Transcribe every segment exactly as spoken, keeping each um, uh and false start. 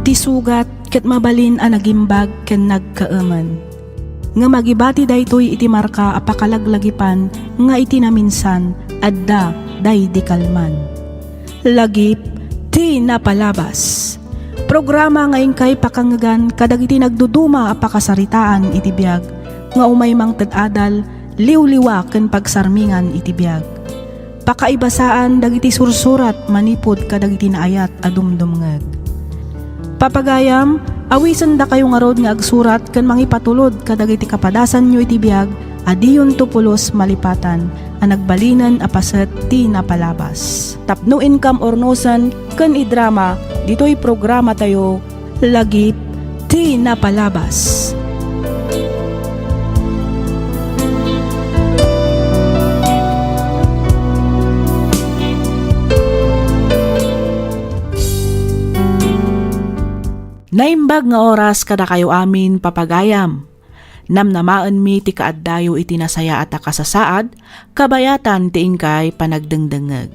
Ti sugat ket mabalin a nagimbag ken nagkaemen. Ngem agibati daytoy iti marka a pakalaglagipan nga iti naminsan, adda daydi kalman. Lagip ti napalabas. Programa nga inkay pakangngegan kadagiti nagduduma a pakasaritaan iti biag nga umay mangted adal, liwliwa ken pagsarmingan iti biag. Pakaibasaan dagiti sursurat manipud kadagiti naayat a dumdumngeg. Papagayam, awisendakayo ngarud nga agsurat ken mangipatulod kadagiti kapadasanyo iti biag a diyonto pulos malipatan a nagbalinen a paset ti napalabas. Tapno inkam urnosen ken idrama ditoy programatayo, Lagip ti Napalabas. Naimbag nga oras kadakayo amin, papagayam. Namnamaenmi ti kaaddayo iti nasayaat a kasasaad, kabayatan ti inkay panagdengdengngeg.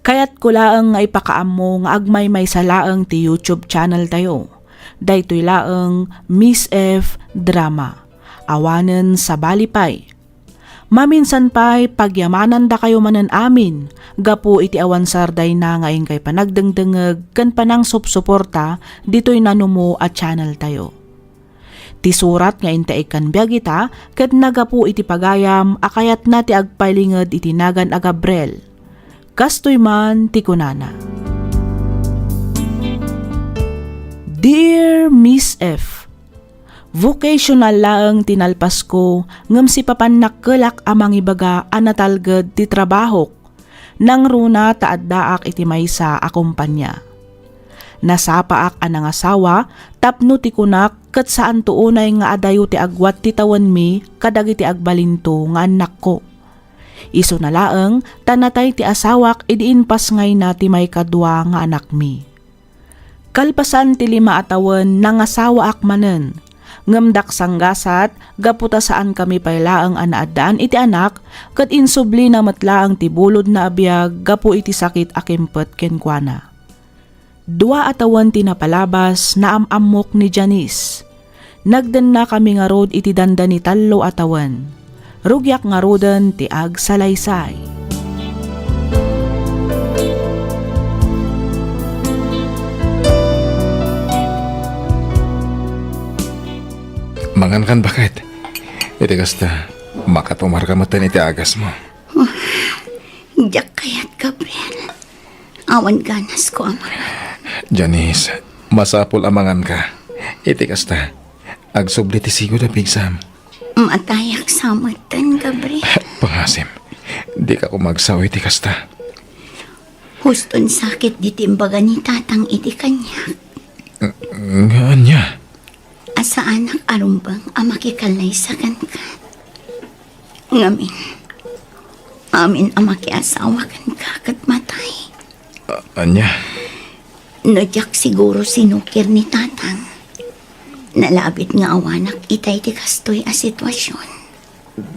Kayatko laeng nga ipakaammo nga agmaymaysa laeng ti YouTube channel tayo. Daytoy laeng Miss F Drama. Awanen sabali pay. Maminsan pay, pagyamanandakayo manen amin gapu iti awan sardayna nga inkay panagdengdengngeg ken panangsupsuporta ditoy nanumo a channel tayo. Ti surat nga intaigkan biag ita ket nagapu iti pagayam a kayatna ti agpailinged iti nagan a Gabriel. Kastoy man ti kunana, Dear Miss F, vocational laeng ti nalpasko ngem sipapannakkelak a mangibaga a natalged ti trabahok. Nangruna ta addaak iti maysa a kompania. Nasapaak a nangasawa tapno ti kunak ket saanto unay nga adayo ti agwat ti tawenmi kadagiti agbalinto nga annakko. Isuna laeng ta natay ti asawak idi impasngayna ti maikadua nga anakmi. Kalpasan ti lima a tawen, nangasawaak manen. Ngem daksanggasat, gapu ta saankami pay laeng a naaddaan iti anak, ket insublina met laeng ti bulodna a biag gapu iti sakit a kimpet kenkuana. Dua a tawen ti napalabas, naam-ammok ni Janice. Nagdennakami ngarud iti dandani tallo a tawen. Rugiak ngaruden ti agsalaysay. Mangankan, baket. Iti kasta, makatumarka metten iti agasmo. Diak kayat, Gabriel. Awan ganasko a mangan. Janice, masapul a manganka. Iti kasta, agsubli ti sigud a pigsam. Matayak sa metten, Gabriel. Pangasim, dika koma agsao iti kasta. Huston sakit diti imbaga ni Tatang iti kaniak. Nga ania? A saanak a rumbeng a makikallaysa kenka. Ngamin, amin a makiasawa kenka ket matay. A-, ania? No diak siguro sinukir ni Tatang, nalabit nga awanak itay ti kastoy a sitwasion.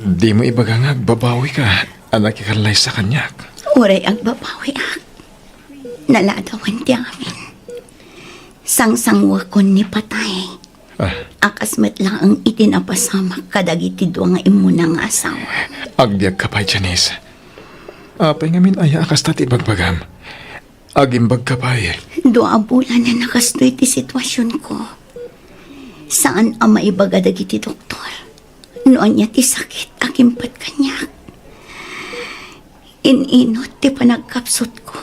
Dimo ibaga nga agbabawika a nakikallaysa kaniak. Uray agbabawiak, naladawan ti amin. Sangsanguekon ni patay. Ah. A kas met laeng iti napasamak kadagiti dua nga immuna nga asawa. Agbiagka pay, Janice. Apay ngamin aya a kasta ti ibagbagam? Agimbagka pay. Dua a bulanen a kastoy ti situasionko. Saan a maibaga dagiti doktor no ania ti sakit a kimpet kaniak. In-inut ti panagkapsutko.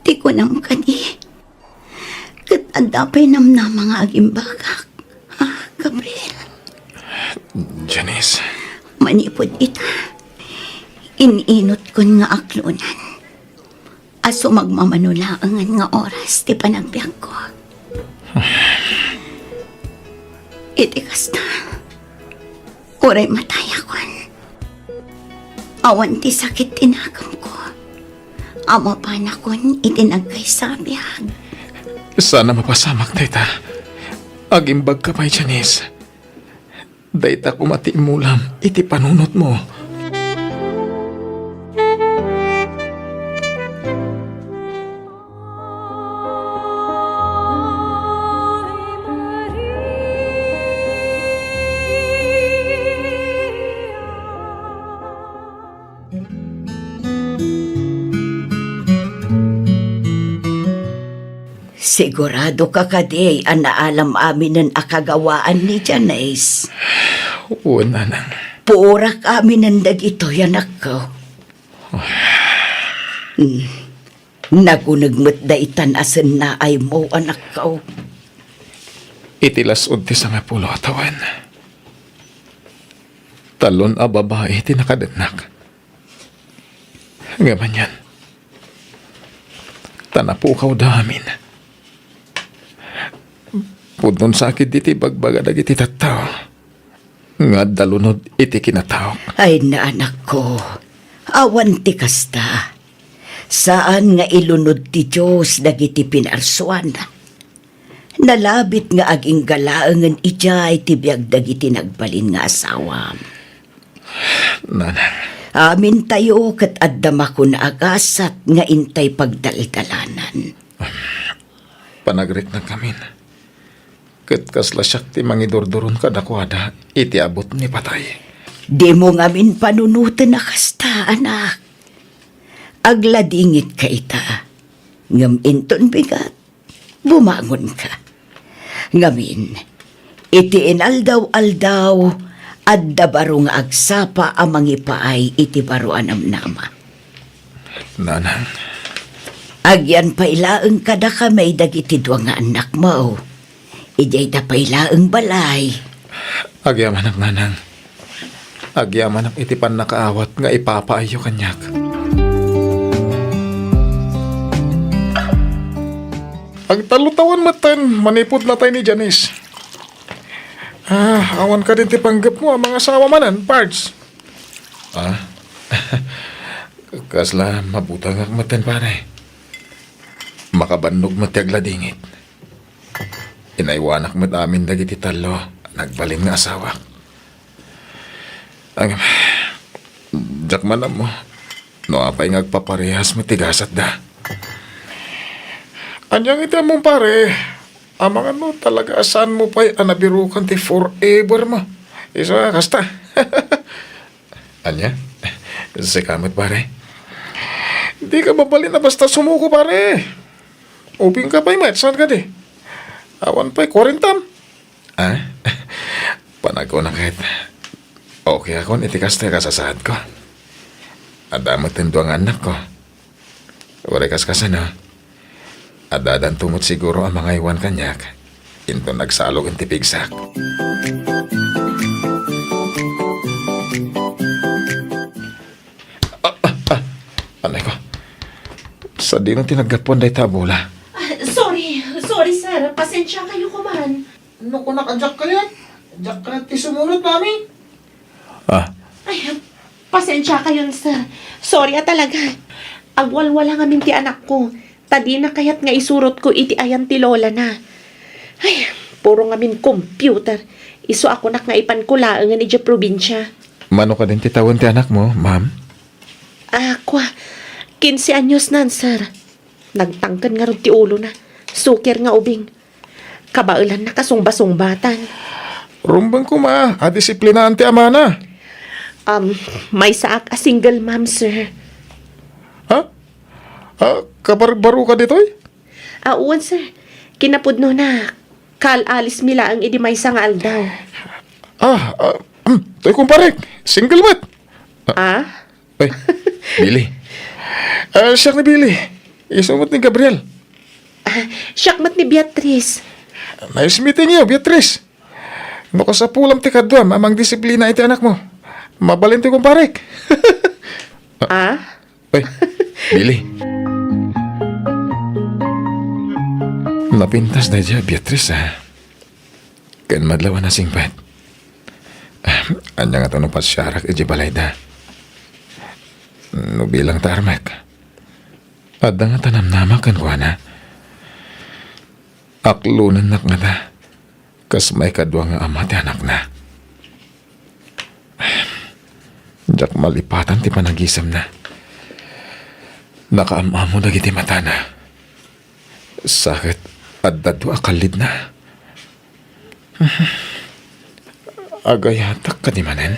Ti kunam kadi, ket adda pay namnama nga agimbagak. Ah, Gabriel. Janice. Manipud ita, in-inutkon nga aklonan a sumagmamano laengen nga oras ti panagbiagko. Iti kasta, uray matayakon, awan ti sakit ti nakemko a mapanakon iti nagkaysa a biag. Sana mapasamak dayta. Agimbagka pay, Janice. Dayta koma ti immulam iti panunotmo. Sigurado ka kadi a naalam aminen a kagawaan ni Janice? Wen, nanang. Puorak aminen dagitoy, anakko. Hmm. Naguneg met daytan a sennaaymo, anakko. Iti las-ud ti sangapulo a tawen, talon a babai ti nakadennak. Ngem anian, ta napukawda amin. Pudno sakit iti ibagbaga dagiti tattao nga adda lunod iti kinataok. Ay, anakko, awan ti kasta. Saan nga ilunod ti Dios dagiti pinarsuana. Nalabit nga agingga laengen idiay ti biag dagiti nagbalin nga asawam. Nanang. Amintayo ket adda makuna a gasat nga intay pagdaldalanan. Panagriknakamin. Ket kasla siak ti mangidurduron kadakuada iti abut ni patay. Dimo ngamin panunoten a kasta, anak. Agladingitka ita, ngem inton bigat, bumangonka. Ngamin, iti inaldaw-aldaw, adda baro nga agsapa a mangipaay iti baro a namnama. Nanang. Agyan pay laeng kadakami dagiti dua nga annakmo. Idiay da pay laeng balay. Agyamanak, nanang. Agyamanak iti pannakaawat nga ipapaayyo kaniak. Agtallotawen metten manipud natay ni Janice. Ah, awan kadin ti panggepmo a mangasawa manen, Pards? Ah? Kasla mabutangak metten, pare. Makabannog met ti agladingit. Inaywanak met amin dagiti tallo a nagbalin nga asawak. Ang, diak man ammo no apay nga agpaparehas met ti gasatda. Ania nga iti ammom, pare? Amangan no talaga a saanmo pay a nabirukan ti forever mo. Isu a kasta. Ania? Sika met, pare? Dika mabalin a basta sumuko, pare. Ubingka pay met, saan kadi? Awan pay kuarentam. Ah? Panagkunak ket, okay akon iti kasta a kasasaadko. Adda met ti dua nga annakko. Uray kaskasano, addadanto met siguro a mangaywan kaniak inton nagsalok ti pigsak. Ah, ah, ah. Anay ko. Sadino ti naggapuan dayta a bola? Ah, sorry. Sorry, sir. Pasensiakayo koman. No kunak a diak kayat, diak kayat ti sumurot, Mami. Ah. Ay, pasensiakayon, sir. Sorry a talaga. Agwalwala ngamin ti anakko, ta dina kayat nga isurotko iti ayan ti lolana. Ay, puro ngamin computer. Isu a kunak nga ipanko laengen idiay probinsia. Mano kadin ti tawen ti anakmo, ma'am? Ah, kua, kinse anyos nan, sir. Nagtangken ngarud ti ulona. Suker nga ubing. Kabaelanna kasungbasungbatan. Rumbeng koma a disiplinaan ti amana. Um, maysaak a single mom, sir. Ha? Ah, kabarbaroka ditoy? Ah, wen, sir. Kinapudnona, kaal-alismi laeng idi maysa nga aldaw. Ah, ah, hmm, toy kumparek. Single met. Ah? Ay, Billy. Ah, siak ni Billy. Isu met ni Gabriel. Ah, siak met ni Beatrice. Nice meeting you, Beatrice. No kasapulam ti kaduam a mangdisiplina iti anakmo, mabalin ti kumparek. Ah? Ay, Billy. Napintas daydiay a Beatrice, ah. Ken madlaw a nasingpet. Ania ngata no pasiarak idiay balayda? No bilang ta armek, adda ngata namnama kenkuana? Aklonennak ngata kas maikadua nga ama ti anakna. Diak malipatan ti panagisemna. Nakaam-ammo dagiti matana. Sa ket adda dua a kallidna. Agayatak kadi manen?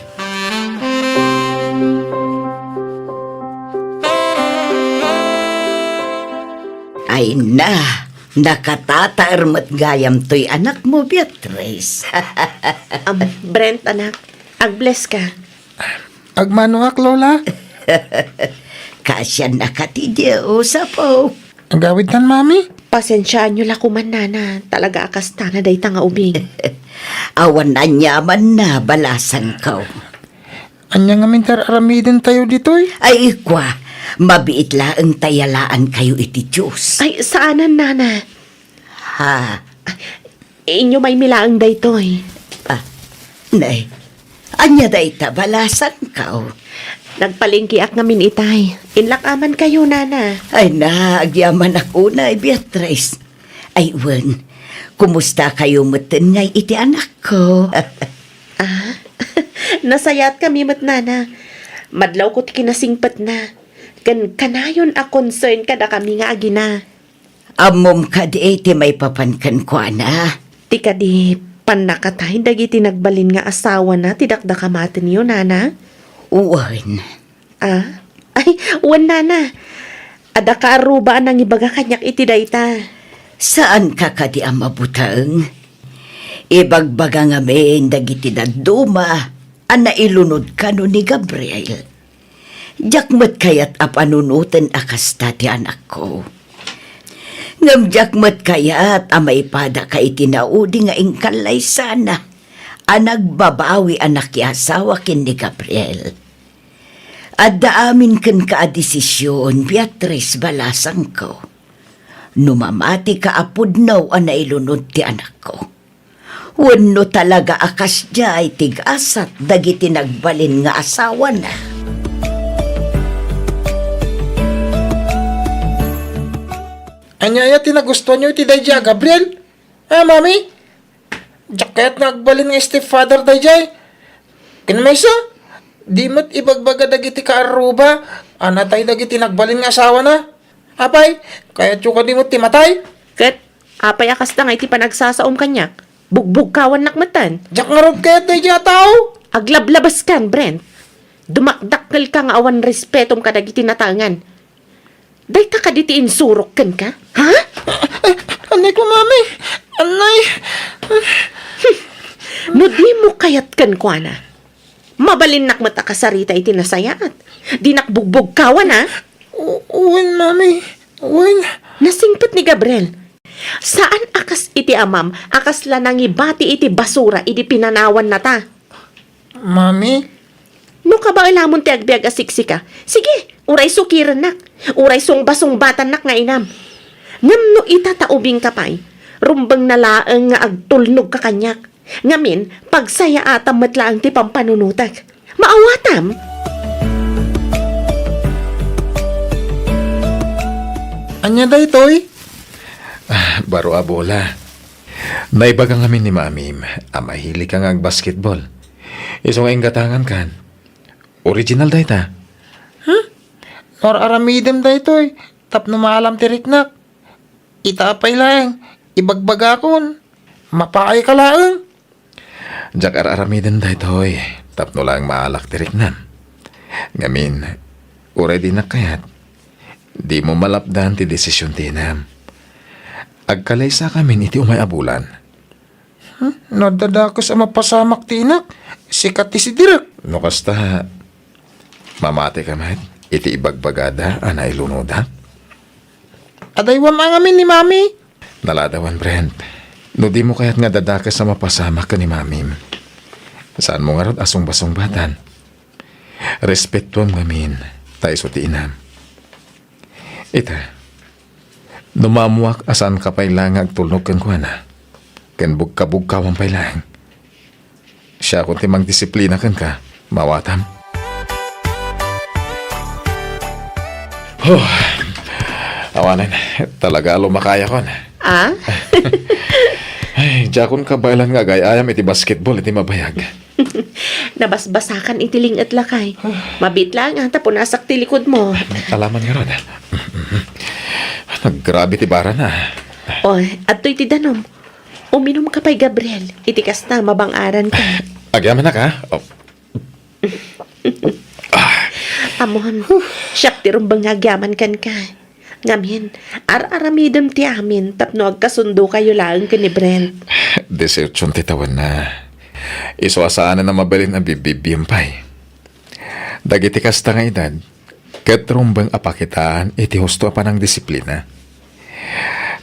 Ay na, Nakatataer met gayam toy anakmo, Beatrice. Am, Brent, anak, ag-bless ka. Agmanoak, Lola. Kaasiannaka ti Dios, apo. Agawidtan, Mami. Pasensiaanyo la koman, Nana. Talaga a kasta nga dayta nga ubing. Awan aniamanna, balasangko. Ania ngamin ti ar-aramidentayo ditoy? Ay, kua, mabiit laeng ta yalaankayo iti Dios. Ay, saanen, Nana. Ha? Inyo maymi laeng daytoy. Ah, nay, ania dayta, balasangko? Nagpalengkeak ngamin itay. Inlak-amankayo, Nana. Ay na, agyamanak unay, Beatrice. Ay, wen, kumustakayo metten ngay iti anakko? Ah, nasayaatkami met, Nana. Madlawko ti kinasingpetna. Ken kanayon a concern kadakami nga agina. Ammom kadi ti maipapan kenkuana? Ti kadi pannakatay dagiti nagbalin nga asawana ti dakdakamatenyo, Nana? Wen. Ah? Ay, wen, Nana. Adda kaarruba a nangibaga kaniak iti dayta. Saanka kadi a mabuteng? Ibagbaga ngamin dagiti dadduma a nailunod kano ni Gabriel. Diak met kayat a panunoten a kasta ti anakko. Ngem diak met kayat a maipadaka iti naudi nga inkallaysana a nagbabawi a nakiasawa ken ni Gabriel. Adda amin kenka a desision, Beatrice, balasangko. No mamatika a pudno a nailunod ti anakko. Wenno talaga a kasdiay ti gasat dagiti nagbalin nga asawana. Ania aya ti nagustuanyo iti daydiay a Gabriel? Ah, Mami? Diak kayat nga agbalin nga stepfather daydiay. Ken maysa, di met ibagbaga dagiti kaarruba a natay dagiti nagbalin nga asawana. Apay, kayatyo kadi met ti matay? Ket apay a kasta nga iti panagsasaom kaniak? Bugbugkawannak metten. Diak ngarud kayat daydiay a tao. Aglablabaskan, Brent. Dumakdakkelka nga awan respetom kadagiti nataengan. Dayta kadi ti insurok kenka? Ha? Annay ko, Mami! Annay! No dimo kayat kenkuana, mabalinnak met a kasarita iti nasayaat. Dinak bugbugkawan, a? U-, wen, Mami. Wen. Nasingpet ni Gabriel. Saan a kas iti amam a kasla nangibati iti basura idi pinanawannata. Mami? No kabaelamon ti agbiag a siksika, sige, uray sukirennak, uray sungbasungbatannak nga inam. Ngem no ita ta ubingka pay, rumbengna laeng nga agtulnogka kaniak. Ngamin, pagsayaatam met laeng ti pampanunotek. Maawatam? Ania daytoy? Ah, baro a bola. Naibaga ngamin ni Mamim a mahiligka nga agbasketball. Isu nga inggatangankan. Original dayta. Huh? No ar-aramidem daytoy tapno maalam ti riknak. Ita pay laeng, ibagbagakon. Mapaayka laeng. Diak ar-aramiden daytoy tapno laeng maalak ti riknam. Ngamin, uray dinak kayat, dimo malapdan ti desision ti inam. Agkalaysakamin iti umay a bulan. Hmm? Nadadakes a mapasamak ti inak, sika ti sidirek. No kasta, mamatika met iti ibagbagada a nailunoda? Adaywam a ngamin ni Mami. Naladawan, Brent. No dimo kayat nga dadakes a mapasamak ken ni Mamim, saanmo ngarud a sungbasungbatan. Respetuam ngamin, ta isu ti inam. Ita, no maammuak a saanka pay laeng nga agtulnog kenkuana, ken bugkabugkawan pay laeng, siakon ti mangdisiplina kenka, maawatam? Huh. Awanen, talaga a lumakayakon. Ah? Ay, diakon kabaelan nga agay-ayam iti basketball iti mabayag. Nabasbasakan iti ling-et, lakay. Mabiit laeng a ta punasak ti likudmo. Alaman ngarud. Naggrabe ti barana. Oy, adtoy ti danum. Uminumka pay, Gabriel. Iti kasta, mabang-aranka. Agyamanak, ha? Oh. Ammom, siak ti rumbeng nga agyaman kenka. Ngamin, ar-aramidem ti amin tapno agkasundokayo laeng ken ni Brent. Dieciocho ti tawenna. Isu a saanen a mabalin a bibbibiam pay. Dagiti kasta nga edad, ket rumbeng a pakitaan iti husto a panangdisiplina.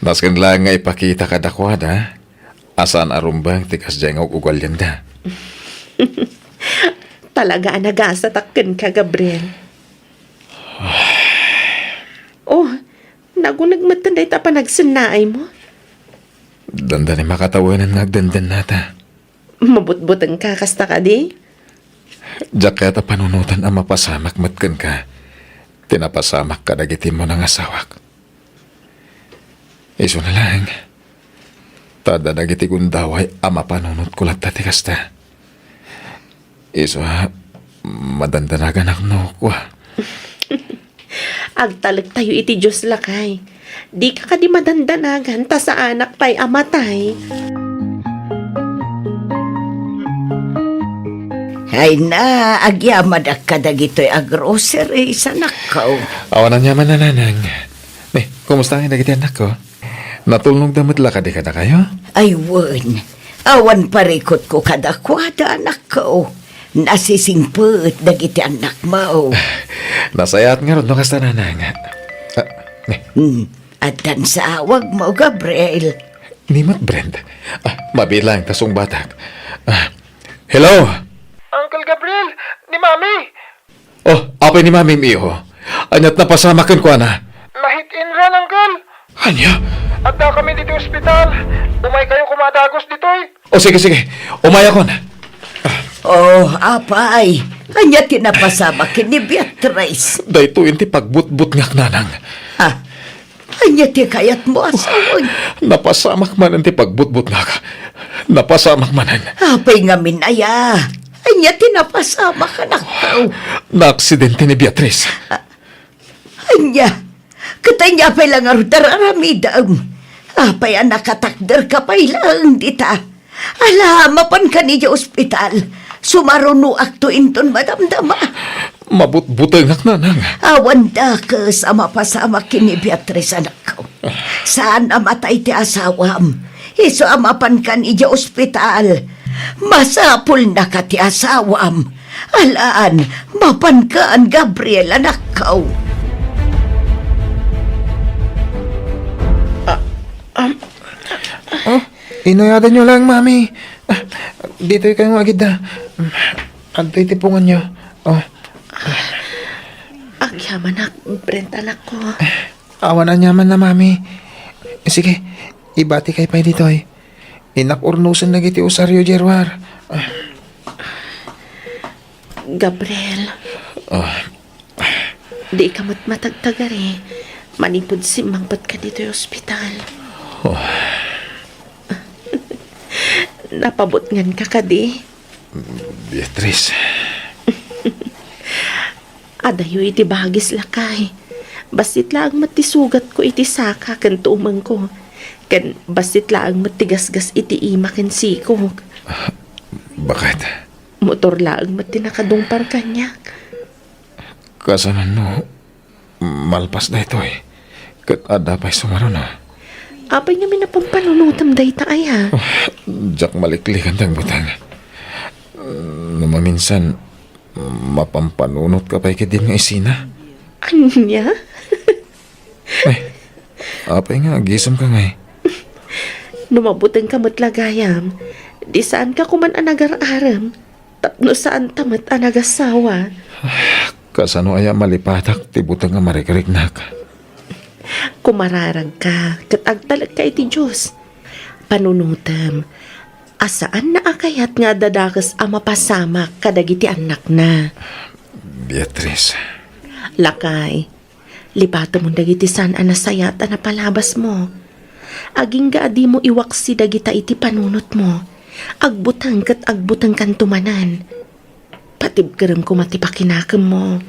Nasken laeng nga ipakita kadakuada a saan a rumbeng ti kasdiay nga ug-ugalianda. Talaga a nagasatak kenka, Gabriel. Oh, naguneg metten dayta a panagsennaaymo. Dandani makatawenan nga agdendennata. Mabutbutengka kasta kadi? Diak kayat a panunoten a mapasamak met kenka ti napasamak kadagiti immo nangasawak. Isuna laeng, ta adda dagiti gundaway a mapanunotko latta ti kasta. Isu a madandanaganak no kua. Agtalektayo iti Dios, lakay. Dika kadi madandanagan ta saanak pay a matay. Ay na, agyamanak kadagitoy a groceries, anakko. Awan aniaman, nanang. Ne, kumusta ngay dagiti annakko? Natulnogda met la kadi kadakayo? Ay, wen. Awan parikutko kadakuada, anakko. Nasisingpet dagiti annakmo. Nasayaat ngarud no kasta, nanang. Ah, ne. Hmm. Addan sa awagmo, Gabriel. Ni met, Brent. Ah, mabilang ta sungbatak. Ah, hello? Uncle Gabriel, ni Mami. Oh, apay ni Mami, Mio? Aniat napasamak kenkuana? Na-hit and run, Uncle. Ania? Addakami ditoy ospital. Umaykayo koma a dagus ditoy. O, sige, sige. Umayakon. Oh, apay. Ania ti napasamak ken ni Beatrice? Daytoyen ti pagbutbutngak, nanang. Ah, ania ti kayatmo a sawen? Napasamak manen ti pagbutbutngak. Napasamak manen. Apay ngamin aya? Ania ti napasamak, anakko? Naaksidente ni Beatrice. Ah, ania? Ket ania pay la ngarud ti ar-aramidem? Apay a nakatakderka pay laeng dita? Ala, mapankan idiay ospital. Sumarunoakto inton madamdama. Mabutbutengak, nanang. Awan dakes a mapasamak ken ni Beatrice, anakko. Saan a matay ti asawam. Isu a mapankan idiay ospital. Masapulnaka ti asawam. Alaan, mapankan, Gabriel, anakko. Ah, um. Oh, inayadanyo lang, Mami. Ah, ditoy kayo nga agidda. Adtoy ti punganyo. Oh. Agyamanak, Brent, anakko. Awan aniaman na, Mami. Sige, ibati kay pay ditoy. Innak urnosen dagiti usario, Gerwar. Gabriel. Ah. Diika met matagtagari manipud simmangpetka ditoy ospital. Oh. Napabutnganka kadi? Beatrice. Adayo iti bagis, lakay. Bassit laeng met ti sugatko iti saka ken tumengko. Ken bassit laeng met ti gasgas iti ima ken sikog. Bakit? Motor laeng met ti nakadungpar kaniak. Kasano no malpas daytoy ket adda pay sumaruno? Apay ngamin a pampanunotem dayta aya? Ah, diak maliklikan ti agbuteng. No maminsan, mapampanunot ka pay ketdin nga isina? Ania? Ay, apay nga agisem ka ngay? No mabuteng ka met la gayam, di saan ka koman a nagar-arem, tapno saan ta met a nagasawa. Kasano aya malipatak ti buteng a marikriknak? Kumararag ka, ket agtalek ka iti Dios. Panunotem, a saan na a kayat nga adda dakes a mapasamak kadagiti annakna. Beatrice. Lakay, lipatemon dagiti saan a nasayaat a napalabasmo. Agingga a dimo iwaksi dagita iti panunotmo. Agbuteng ket agbutengkanto manen. Patibkerem koma ti pakinakemmo.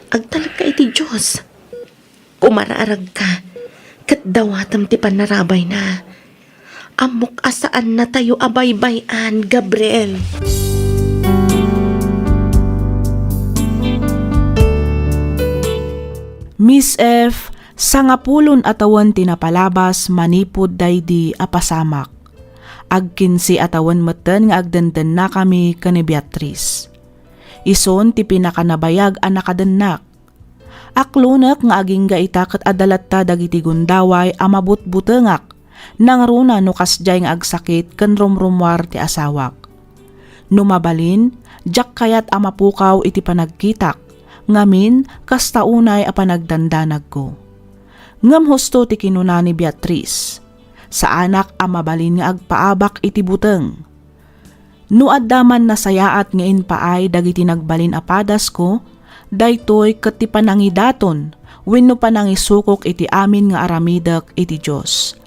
Agtalek ka iti Dios. Kumararag ka, ket dawatem ti pannarabayna. Ammok a saannatayo a baybay-an, Gabriel. Miss F, Sangapulon a tawen ti napalabas manipud daydi a pasamak. Agkinse a tawen metten nga agdendennakami ken ni Beatriz. Isun ti pinakanabayag a nakadennak. Aklonek nga agingga ita ket adda latta dagiti gundaway a mabutbutengak, nangruna no kasdiay nga agsakit ken rumrummuar ti asawak. No mabalin, diak kayat a mapukaw iti panagkitak, ngamin, kasta unay a panagdandanagko. Ngem husto ti kinuna ni Beatriz, "Saanak a mabalin nga agpaabak iti buteng. No adda man nasayaat nga impaay dagiti nagbalin a padasko, daytoy ket ti panangidaton wenno panangisukok iti amin nga aramidek iti Dios.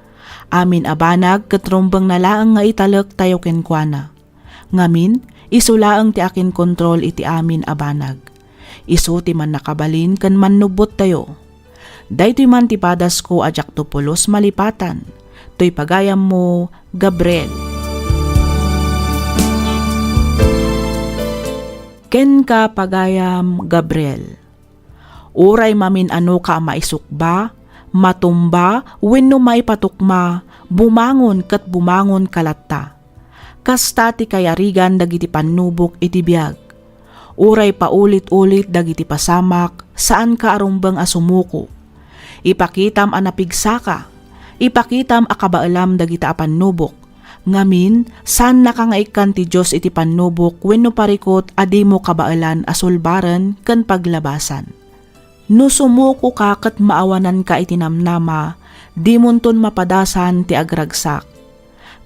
Amin a banag ket rumbengna laeng nga italektayo kenkuana. Ngamin, isu laeng ti akinkontrol iti amin a banag. Isu ti mannakabalin ken mannubbottayo. Daytoy man ti padasko a diakto pulos malipatan. Toy pagayammo, Gabriel." Kenka, pagayam Gabriel. Uray mamin-anoka a maisukba, matumba, wenno maipatukma, bumangon ket bumangonka latta. Kasta ti kayarigan dagiti pannubok iti biag. Uray paulit-ulit dagiti pasamak, saanka a rumbeng a sumuko. Ipakitam a napigsaka. Ipakitam a kabaelam dagita a pannubok. Ngamin, saannaka nga ikkan ti Dios iti pannubok wenno parikut a dimo kabaelan a sulbaren ken paglabasan. No sumukoka ket maawananka iti namnama, dimonton mapadasan ti agragsak.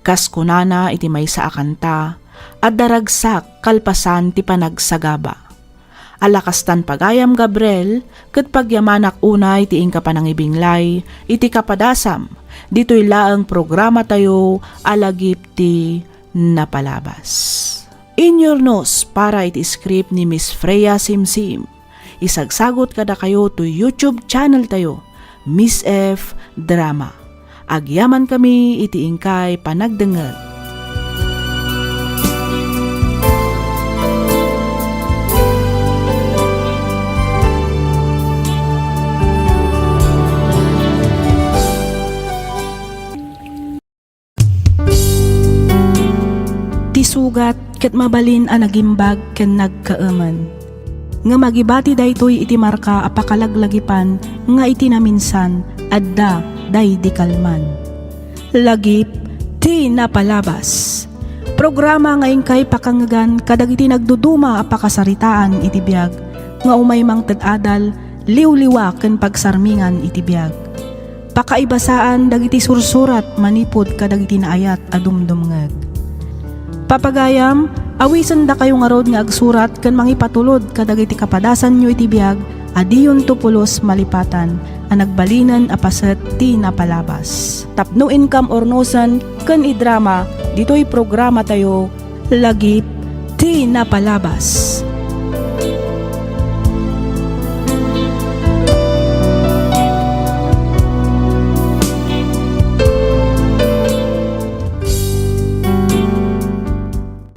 Kas kunana iti maysa a kanta, "Adda ragsak kalpasan ti panagsagaba." Ala kastan, pagayam Gabriel, ket pagyamanak unay ti inka panangibinglay iti kapadasam ditoy laeng programatayo a Lagip ti Napalabas. Inyurnos para iti script ni Miss Freya Simsim. Isagsagot kadakayo to YouTube channel tayo, Miss F Drama. Agyamankami iti inkay panagdengngeg. Ti sugat ket mabalin a nagimbag ken nagkaemen. Ngem agibati daytoy iti marka a pakalaglagipan nga iti naminsan adda daydi kalman. Lagip ti Napalabas. Programa nga inkay pakangngegan kadagiti nagduduma a pakasaritaan iti biag nga umay mangted adal, liwliwa ken pagsarmingan iti biag. Pakaibasaan dagiti sursurat manipud kadagiti naayat a dumdumngeg. Papagayam, awisendakayo ngarud nga agsurat ken mangipatulod kadagiti kapadasanyo iti biag a diyonto pulos malipatan a nagbalinen a paset ti napalabas. Tapno inkam urnosen ken idrama ditoy programatayo, Lagip ti Napalabas.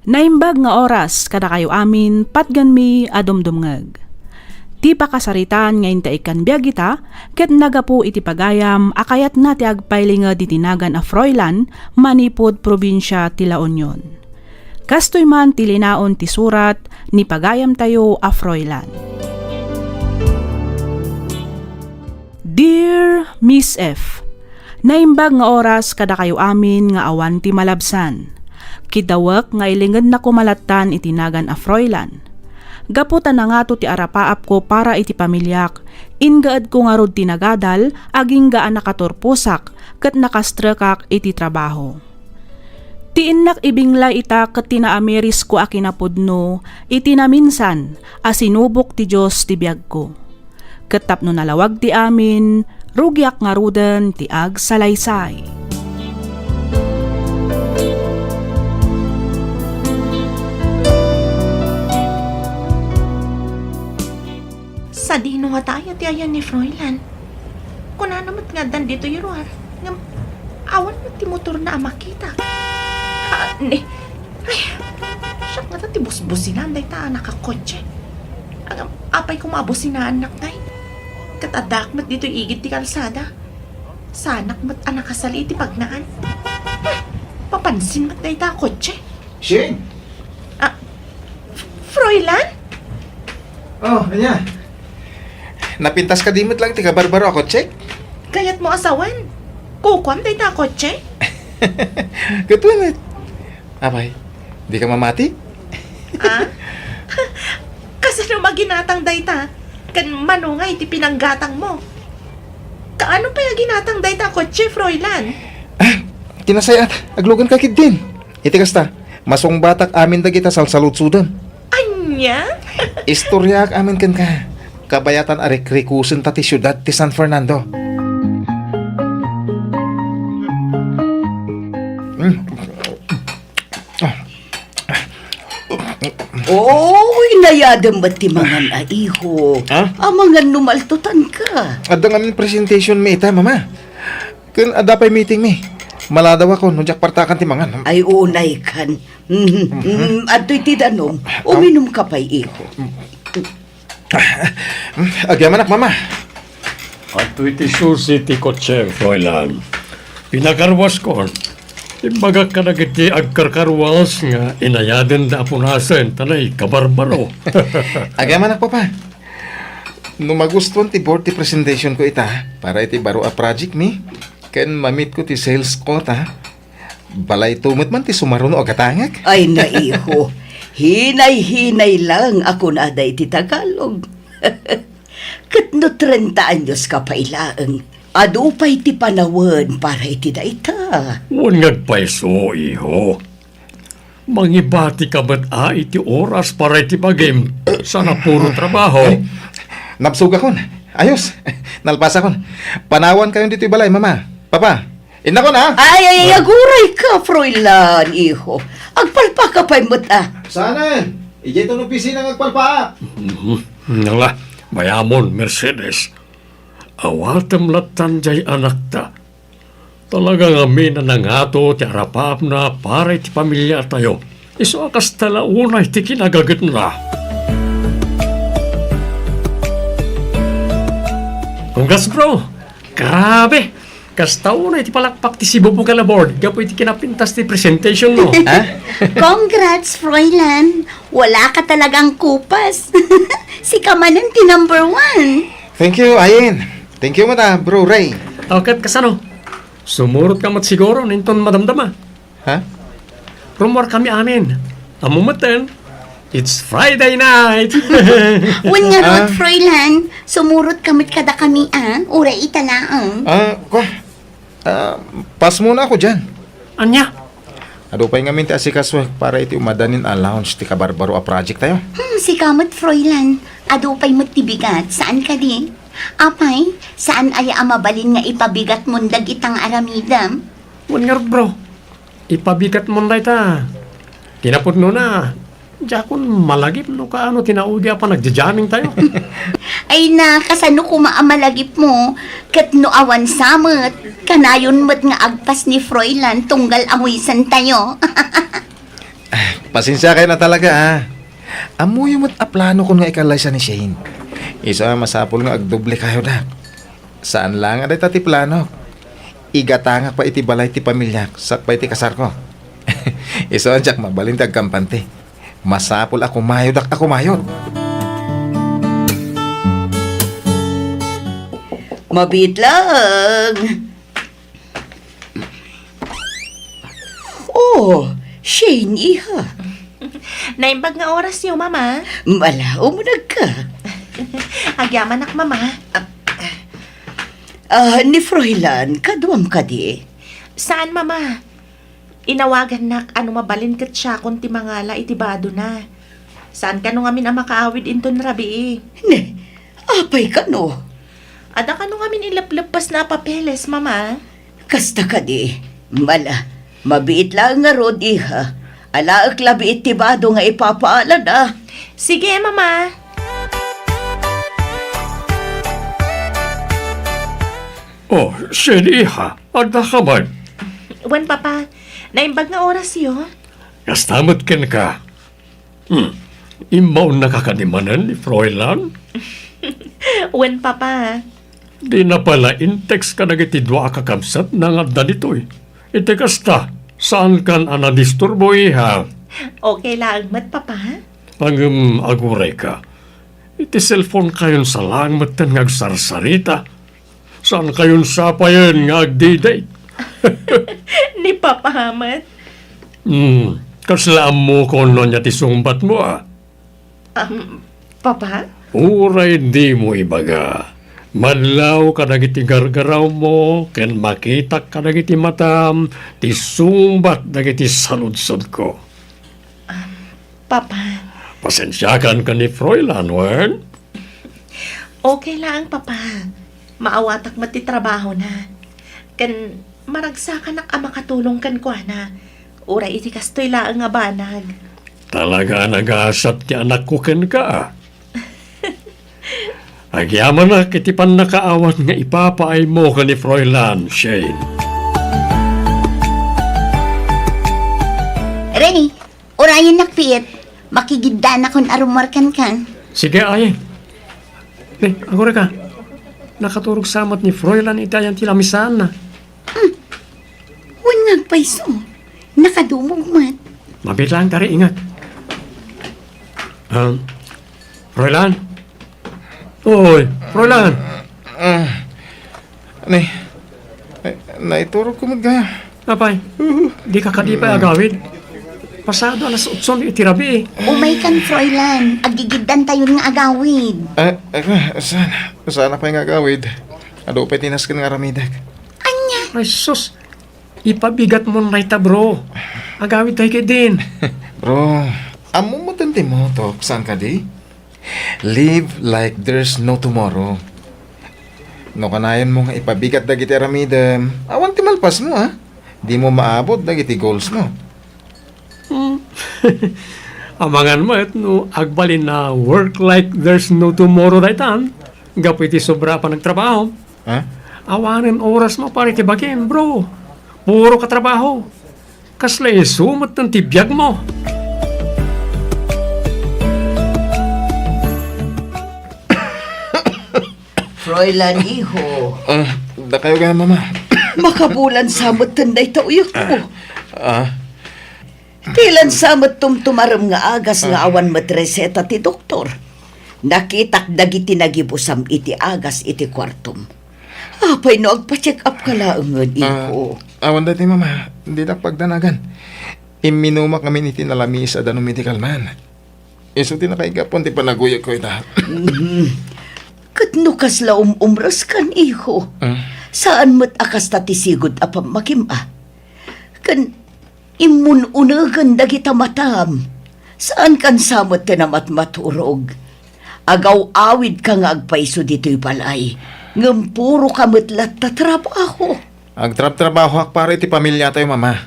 Naimbag nga oras kadakayo amin, patgenmi a dumdumngeg. Ti pakasaritaan nga inta ikkan biag ita, ket nagapu iti pagayam a kayatna ti agpailinged iti nagan a Froilan manipud probinsia ti La Union. Kastoy man ti linaon ti surat ni pagayamtayo a Froilan. Dear Miss F, naimbag nga oras kadakayo amin nga awan ti malabsan. Kidawek nga ilingedna koma lattan iti nagan a Froilan. Gapu ta nangato ti arapaapko para iti pamiliak, inggaedko ngarud ti nagadal, agingga a nakaturposak ket nakastrekak iti trabaho. Ti innak ibinglay ita ket ti naamirisko a kinapudno iti naminsan a sinubok ti Dios ti biagko. Ket tapno nalawag ti amin, rugiak ngaruden ti agsalaysay. Sadino ngata aya ti ayan ni Froilan? Kunana met nga addan ditoy ruar, ngem awan met ti motorna a makita. Ah, ni, ay, siak ngata ti busbusinaan dayta a nakakotse. Ngem apay koma a businaannak ngay? Ket addaak met ditoy igid ti kalsada. Saanak met a nakasali iti pagnaan. Hmm, mapansin met dayta a kotse. Shane! Ah, F-, Froilan? Oh, ania? Napintas kadi met lang ti kabarbaro a kotse? Kayatmo a sawen? Kukuam dayta a kotse? Ket wen met. Apay, dika mamati? Ah? Kasano maginatang dayta? Ken mano nga iti pinanggatangmo? Kaano pay a ginatang dayta a kotse, Froilan? Ah, kinasay-at, aglugan ka ketdin. Iti kasta, masungbatak amin dagita salsaludsodem. Ania? Istoriaak amin kenka. Kabayatan a rikrikusen ta ti siudad ti San Fernando. Mm. Oy, nayadem met ti mangan a iho. Ha? Amangan no maltutanka. Adda ngamin presentation mi ita, Mama. Ken adda pay meeting mi. Maladawakon no diak partakan ti mangan. Ay, unaykan. Mhm. Mhm. Mm, adtoy ti danum. Ah, ah. Uminumka pay, iho. Agyamanak, Mama. Adtoy ti susi ti kotse, Froilan. Pinakarwaskon. Imbagak kadagiti agkarkarwas nga inayadenda a punasen ta naikabarbaro. Agyamanak, Papa. No magustuan ti board ti presentation ko ita para iti baro a project mi, ken mamitko ti sales quota, balayto met man ti sumaruno a gatangek. Ay, naiho. Hinay-hinay lang a kunada iti Tagalog. Ket no trenta anyos ka pay laeng, adu pay ti panawen para iti dayta. Wen nga agpayso, iho. Mangibatika met a iti oras para iti bagim, sana puro trabaho. Ay, nabsogakon. Ayos. Nalpasakon. Panawankayon ditoy balay, Mama. Papa, innakon, ha? Ay, ay, ay, aguray ka, Froilan, iho. Agpalpaka pay met, ah. Saanen? Idiay ton opisina nga agpalpaak. Mhm. Nala, mayamon, Mercedes. Awatem lattan jay anakta. Talaga ngamin a nangato ti arapaapna para iti pamiliatayo. Isu a kasta la unay ti kinagagetna. Congrats, bro! Grabe! Kasta unay ti palakpak ti sibubugan a board gapu iti kinapintas ti presentation mo. Ha? Congrats, Froilan! Wala ka talagang kupas. Sika manen ti number one. Thank you, Ayen. Thank you met, ah, Bro Ray. O, ket kasano? Sumurot ka met siguro inton madamdama. Ha? Rummuar kami amin. Ammo metten, it's Friday night. Wen ngarud, Ah? Froilan, sumurot ka met kadakami, ah, uray ita laeng. Ah, kwa? Ah, pass muna ako diyan. Ania? Adu pay ngamin ti asikasoek para iti umadanin a launch ti kabarbaro a project tayo. Hmm, sika met, Froilan. Adu pay met ti bigat, saan kadi? Apay, saan aya a mabalin nga ipabigatmon dagita nga aramidem? Wen ngarud, bro. Ipabigatmon dayta. Kinapudnona, diakon malagip no kaano ti naudi a panagjajamming tayo. Ay na, kasano koma a malagipmo? Ket no awan sa met, kanayon met nga agpas ni Froilan tunggal awisan tayo. Pasensiakayon a talaga, ah. Ammoyo met a planokon nga ikallaysa ni Shane. Isu a masapul nga agdoble kayo, dak. Saan la nga dayta ti planok. Igatangak pay iti balay ti pamiliak, sakbay ti kasarko. Isu a diak mabalin ti agkampante. Masapul a kumayodak a kumayod. Mabiit lang. Oh, Shane, iha. Naimbag nga orasyo, Mama. Mala, umuneg ka. Agyamanak, Mama. Ah, ni Froilan, kaduam kadi? Saan, Mama. Inawagannak a no mabalin ket siakon ti mangala iti badona. Saan kano ngamin a makaawid inton rabii. Ne, apay kano? Adda kano ngamin ilepleppasna a papeles, Mama? Kasta kadi, mala, mabiit laeng ngarud, iha. Alaek labi iti bado nga ipapaalada. Sige, Mama. Oh, Shane, iha, adda ka man? Wen, Papa. Naimbag nga orasyo. Kasta met kenka. Hmm. Immaonnaka kadi manen ni Froilan? Wen, Papa. Dina pay la in-text kadagiti dua a kakabsatna nga adda ditoy. Iti kasta, saankan a nadisturbo, iha? Okay laeng met, Papa. Ngem agurayka, iti cellphone-kayon sa laeng metten nga agsarsarita. Saankayon sapayen nga agdi-date. Ni Papa met. Hmm, kasla ammokon no ania ti sungbatmo, a? Um, Papa? Uray dimo ibaga, madlaw kadagiti gargarawmo ken makitak kadagiti matam ti sungbat dagiti saludsodko. Um, Papa. Pasensiakan ken ni Froilan, wen? Okay laeng, Papa. Maawatak met ti trabahona. Ken maragsakanak a makatulong kenkuana. Uray iti kastoy laeng a banag. Talaga a nagasat ti anakko kenka. Agyamanak iti pannakaawat nga ipapaaymo ken ni Froilan, Shane. Rene, urayennak, Piet. Makigiddanakon a rummuar kenka. Sige, ay. Eh, agurayka. Nakaturog sa met ni Froilan iti ayan ti lamisaanna. Hmm. Wen nga agpayso. Nakadumog met. Mabiit laeng, kari, ingat. Um, Froilan? Oy, Froilan! Ah, ni, ay, naiturogko met gayam. Apay, dika kadi pay agawid? Pasado alas otso iti rabii. Umaykan, Froilan. Aggigiddantayon nga agawid. Ah, ah, saan? Saan pay nga agawid? Adu pay ti nasken nga aramidek. Ania? Ay, sus! Ipabigatmon dayta, bro. Agawidtayo ketdin. Bro, ammom metten ti motto, saan kadi? Live like there's no tomorrow. No kanayon mo nga ipabigat dagiti aramidem, awan ti malpasmo, a. Dimo maabot dagiti goals mo. Hmm. Amangan met no agbalin a work like there's no tomorrow daytan, gapu iti sobra a panagtrabaho. Ha? Awanen orasmo para iti bagim, bro. Puro ka trabaho. Kasla isu metten ti biagmo. Froilan, iho. Ah, dakayo gayam, Mama. Makabulan sa metten dayta uyekmo. Ah. Ti lansa met tumtumarem nga agas nga awan met reseta ti doktor. Nakitak dagiti nagibusam iti agas iti kuartom. Apay no agpa-check up ka laengen, iko? Ah, awan daytoy, Mama. Didak pagdanagan. Imminumak ngamin iti nalamiis a danum iti kalman. Isu ti nakaigapon ti panaguyegko ita. Mhm. Ket no kasla um-umreskan, iko, saan met a kasta ti sigud a pammakim, a? Ken immun-unegen dagita matam. Saankan sa met ti namatmaturog. Agaw-awidka nga agpayso ditoy balay, ngem puroka met latta trabaho. Agtrabtrabahoak para iti pamiliatayo, Mama.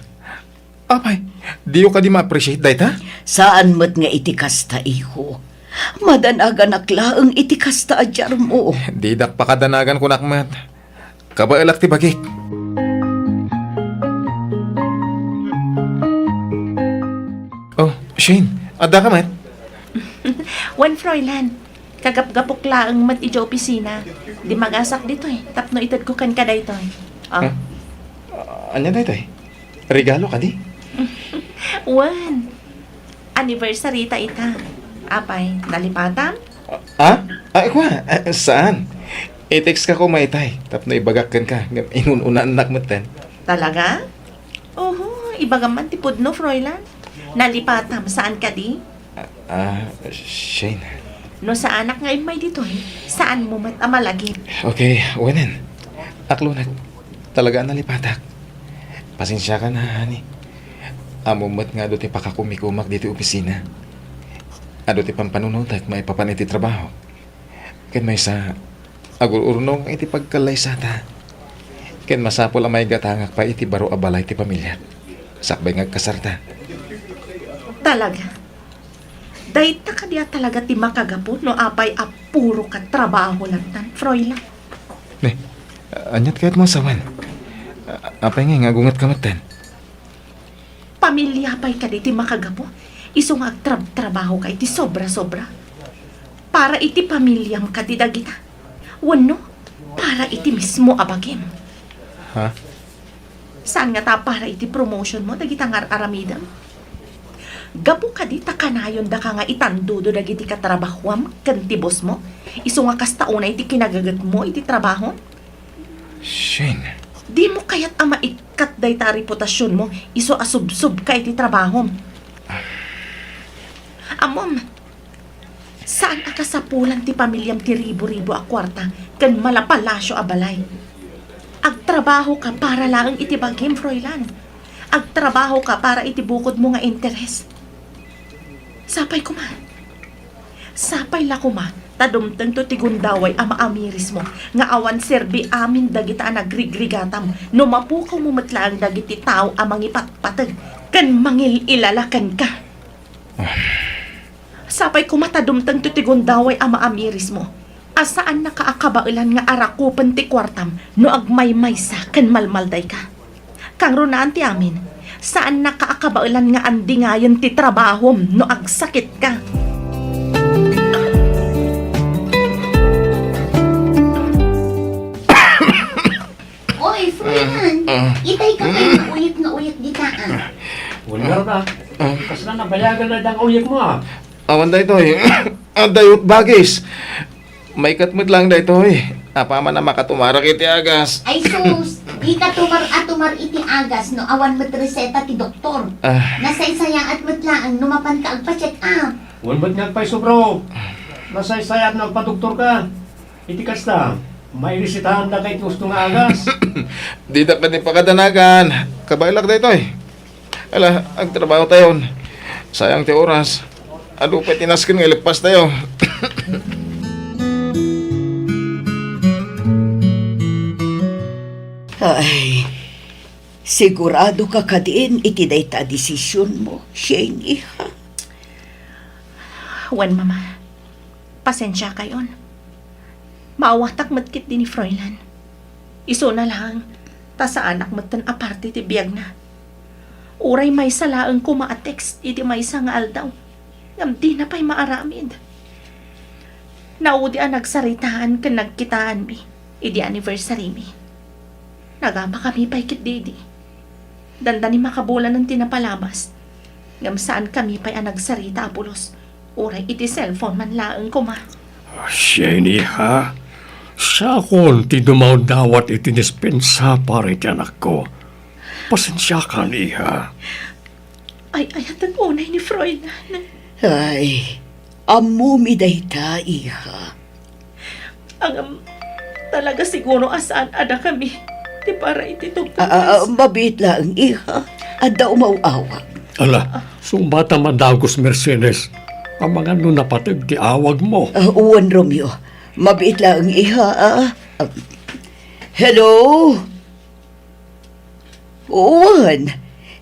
Apay, diyo kadi ma-appreciate dayta? Saan met nga iti kasta, iko. Madanaganak laeng iti kasta a diarmo. Didak pakadanagan, kunak met. Kabaelak ti bagik. Oh, Shane, adda ka met? Wen, Froilan. Kagapgapok laeng met idiay opisina. Dimagasak ditoy, tapno itedko kenka daytoy. Ah. Ah, ania daytoy? Regalo kadi? Wen. Anniversary ta ita. Apay, nalipatam? Ah? Ah, kua? Ah, saan? I-text ka ko maytay, tapno ibagak kenka, ngem inun-unaannak metten. Talaga? Oho, ibagam man ti pudno, Froilan. Nalipatam, saan kadi? Ah, ah, Shane. No saanak nga immay ditoy, saanmo met a malagip. Okay, wenen. Aklonek. Talaga a nalipatak. Pasensiakan, ha, honey. Ammom met nga adu ti pakakumikumak ditoy opisina. Adu ti pampanunotek maipapan iti trabaho. Ken maysa, agur-urnongak iti pagkallaysata. Ken masapul a maigatangak pay iti baro a balay ti pamiliak sakbay nga agkasarta. Talaga? Dayta kadi a talaga ti makagapu no apay a puro ka trabaho lattan, Froilan? Ne, aniat kayatmo a sawen? A-, apay ngay nga agungetka metten? Pamilia pay kadi ti makagapu? Isu nga agtrab-trabaho ka iti sobra-sobra? Para iti pamiliam kadi dagita? Wenno, para iti mismo a bagim. Ha? Saan nga ta para iti promotion mo dagita nga ar-aramidem? Gapu kadi ta kanayondaka nga itandudo dagiti katrabahuam ken ti boss mo, isu nga kasta unay ti kinagaget mo iti trabaho? Shane. Dimo kayat a maikkat dayta a reputasionmo isu a subsubka iti trabahom? Ammom, saan a kasapulan ti pamiliam ti ribu-ribu a kuarta ken malapalasio a balay. Agtrabahoka para laeng iti bagim, Froilan. Agtrabahoka para iti bukodmo nga interes. Sapay koma. Sapay la koma ta dumtengto ti gundaway a maamirismo nga awan serbi amin dagita a nagrigrigatam no mapukawmo met laeng dagiti tao a mangipatpateg ken mangil-ilala kenka. Sapay koma ta dumtengto ti gundaway a maamirismo a saannaka a kabaelan nga arakupen ti kuartam no agmaymaysa ken malmaldayka. Kangrunaan ti amin, saannaka a kabaelan nga andingayen ti trabahom no agsakitka. Oy, Froilan, ah, ah, itay ka pay nga uyek nga uyek dita, ah. Wala na. Ah. Kasla nabayagan na dang uyek mo, ah. Awan daytoy. Adda met bagis. Maikkat met laeng daytoy. Apaman a makatumarak iti agas. Ay sus, dika tumar a tumar iti agas no awan met reseta ti doktor. Ah. Nasaysayaat met laeng no mapanka agpa-check up. Wen met nga agpaisubro. Nasaysayaat no agpadoktorka. Iti kasta, mairesetaandaka iti usto nga agas. Dida kadi pakadanagan. Kabaelak daytoy. Ala, agtrabaho tayon. Sayang ti oras. Adu pay ti nasken nga ileppas tayo. Ay, sigurado ka kadin iti dayta a desisionmo, Shane, iha? Wen, Mama. Pasensiakayon. Maawatak met ketdi ni Froilan. Isuna laeng, ta saanak metten a parte ti biagna. Uray maysa laeng koma a text iti maysa nga aldaw, ngem dina pay maaramid. Naudi a nagsaritaan ken nagkitaanmi idi anniversary-mi. Nagapakami pay ketdi idi. Dandani makabulanen ti napalabas. Ngem saankami pay a nagsarita a pulos, uray iti cellphone man laeng koma. Shane, iha, siakon ti dumawdawat iti dispensa para iti anakko. Pasensiakan, iha. Ay-ayatek unay ni Froilan. Ay, ammomi dayta, iha. Ngem, talaga siguro a saan a dakami ti para iti tungpal. Ah, ah, mabiit laeng, iha. Adda umaw-awak. Ala, sumata madagus, Mercedes. Amangan no napateg ti awagmo. Ah, wen, Romeo. Mabiit laeng, iha, ah. Ah, hello? Wen,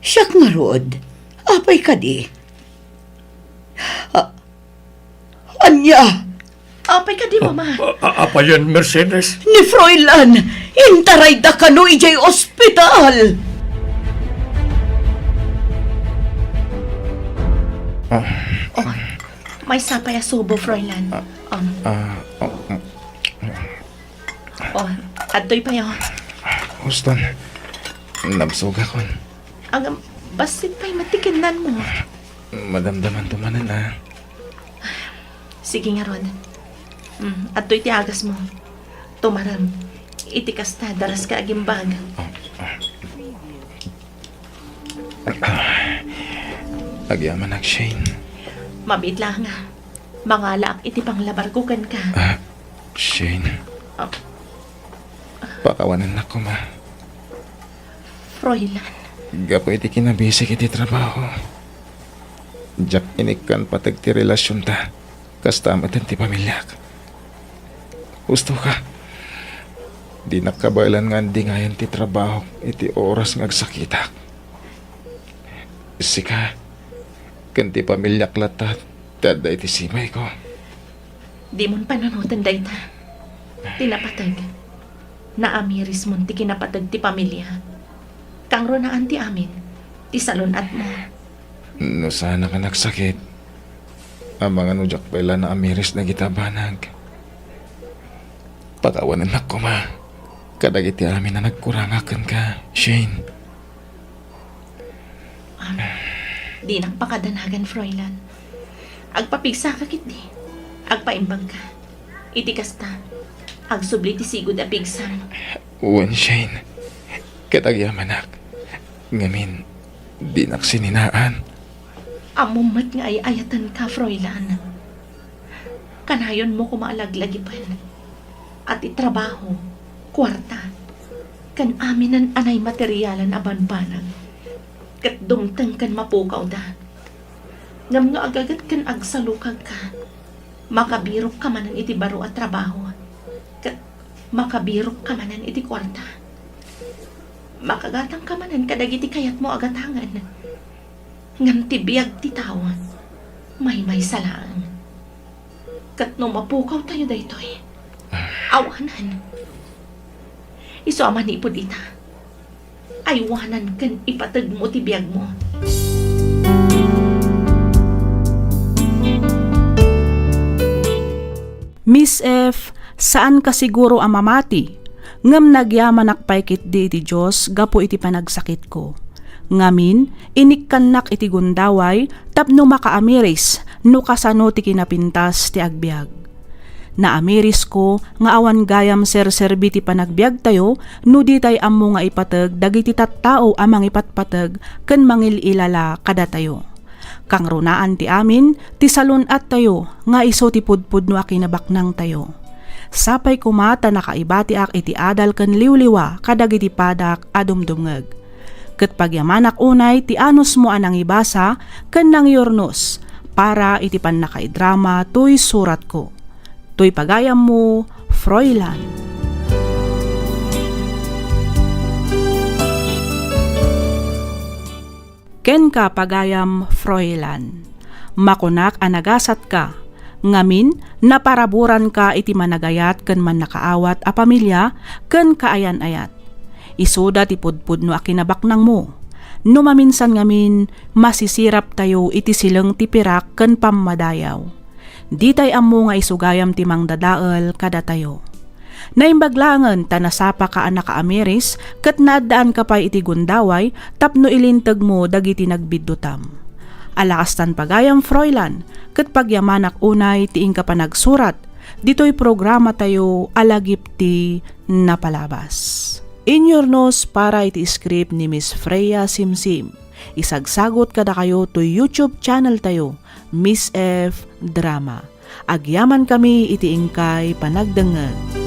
siak ngarud. Apay kadi? Ah, Ania? Apay kadi, Mama? A-, a-, apayen, Mercedes? Ni Froilan, intarayda kano idiay ospital. Ah. Oh, maysa pay a subo, Froilan. Ah. Um. Ah, oh, mm. Oh, adtoy pay, oh. Houston, nabsogakon. Ngem, bassit pay met ti kennanmo. Madamdamanto manen, ah. Sige ngarud. Mm, adtoy ti agasmo. Tumarem. Iti kasta, daraska agimbag. Oh, ah. Agyamanak, Shane. Mabiit laeng a mangalaak iti panglabarko kenka. Ah, Shane. Ah. Pakawanennak koma. Froilan. Gapu iti kinabisik iti trabaho, diak inikkan pateg ti relasionta. Kasta met ti pamiliak. Husto ka. Dinak kabaelan nga andingayen ti trabahok iti oras nga agsakitak. Sika, ken ti pamiliak latta ti adda iti sibayko. Dimon panunoten dayta. Ti napateg. Naamirismon ti kinapateg ti pamilya. Kangrunaan ti amin, ti salun-atmo. No saanak a nagsakit, amangan no diak pay la naamiris dagiti banag. Pakawanennak koma kadagiti amin a nagkurangak kenka, Shane. Dinak pakadanagan, Froilan. Agpapigsaka ketdi. Agpaimbagka. Iti kasta, agsubli ti sigud a pigsam. Wen, Shane. Ket agyamanak. Ngamin, dinak sininaan. Ammom met nga ay-ayatenka, Froilan. Kanayonmo koma a laglagipen a ti trabaho, kuarta, ken aminen a naimaterialan a banbanag ket dumteng ken mapukawda. Ngem no agaget ken agsalukagka, makabirokka manen iti baro a trabaho, ket makabirokka manen iti kuarta. Makagatangka manen kadagiti kayatmo a gatangen. Ngem ti biag ti tao, maymaysa laeng. Ket no mapukawtayo daytoy, awanan. Isu a manipud ita, aywanan ken ipategmo ti biagmo. Miss F, saanka siguro a mamati, ngem nagyamanak pay ketdi iti Dios gapu iti panagsakitko. Ngamin, inikkannak iti gundaway tapno makaamiris no kasano ti kinapintas ti agbiag. Naamirisko nga awan gayam serserbi ti panagbiagtayo no ditay ammo nga ipateg dagiti tattao a mangipatpateg ken mangil-ilala kadatayo. Kangrunaan ti amin ti salun-attayo nga isu ti pudpudno a kinabaknangtayo. Sapay koma ta nakaibatiak iti adal ken liwliwa kadagiti padak a dumdumngeg. Ket pagyamanak unay ti anusmo a nangibasa ken nangyurnos para iti pannakaidrama toy suratko. Toy pagayammo, Froilan. Kenka, pagayam Froilan. Makunak a nagasatka, ngamin, naparaburanka iti managayat ken mannakaawat a pamilia ken kaayan-ayat. Isuda ti pudpudno a kinabaknangmo. No maminsan ngamin, masisiraptayo iti sileng ti pirak ken pammadayaw. Ditay ammo nga isu gayam ti mangdadael kadatayo. Naimbag laengen ta nasapaka a nakaamiris ket naaddaanka pay iti gundaway tapno ilintegmo dagiti nagbiddutam. Ala kastan pagayam, Froilan, ket pagyamanak unay ti inka panagsurat ditoy programatayo a Lagip ti Napalabas. Inyurnos para iti script ni Miss Freya Simsim. Isagsagot kadakayo toy YouTube channel tayo, Miss F Drama. Agyamankami iti inkay panagdengngeg.